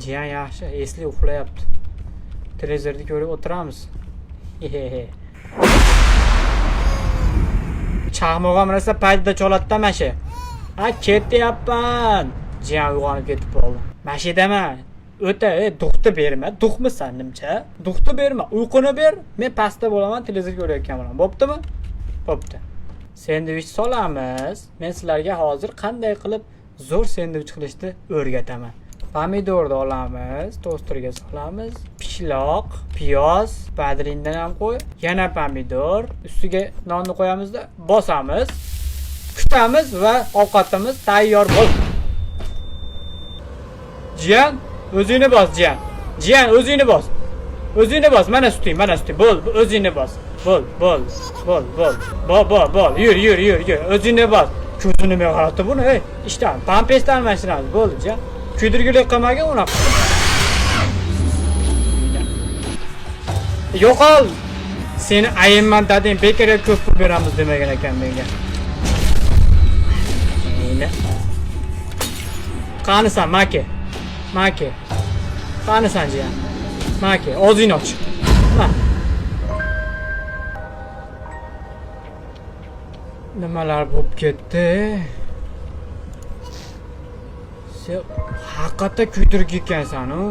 Jiyan yaxshi, esli uxlayapti. Televizorni ko'rib o'tiramiz. Hehehe. Chaqmoq ham rosa paytida choladida mana shu. Ha, ketyapman. Jiyan uyg'onib ketib qoldi. Mana shu yerdaman. O'ta, duxni berma. Duxmisan nimcha? Duxni berma, uyquni ber. Men pastda bo'laman, televizor ko'rayotgan bo'laman. Bo'ptimi? Bo'pti. Sendvich solamiz. Men sizlarga hozir qanday qilib zo'r sendvich qilishni o'rgataman. Pomidorni olamiz, tosterga solamiz, pishloq, piyoz, badrindan ham qo'y, yana pomidor, ustiga nonni qo'yamizda, bosamiz, kutamiz va ovqatimiz tayyor bo'ldi. Jiyan, o'zingni bos, jiyan. Jiyan, o'zingni bos. O'zingni bos, mana suting, mana suting. Bo'l, o'zingni bos. Bo'l, bo'l, bo'l, bo'l. Bo'l, bo'l, bo'l. Yur, yur, yur, yur. O'zingni bos. Ko'zini men qarati buni, ey. Ishdan, pampesdan almashtiramiz. Bo'ldi, jiyan. Kuydirgilik qilmagin unaqa. Yo'qol. Seni ayimman dading bekorga ko'p pul beramiz demagan ekan menga. Endi. Qanisan, Maki? Maki. Qanisan jiyan? Maki, og'zingni och. Ma. Nimalar bo'lib ketdi? Sen haqiqatda kuydirgi ekansan u.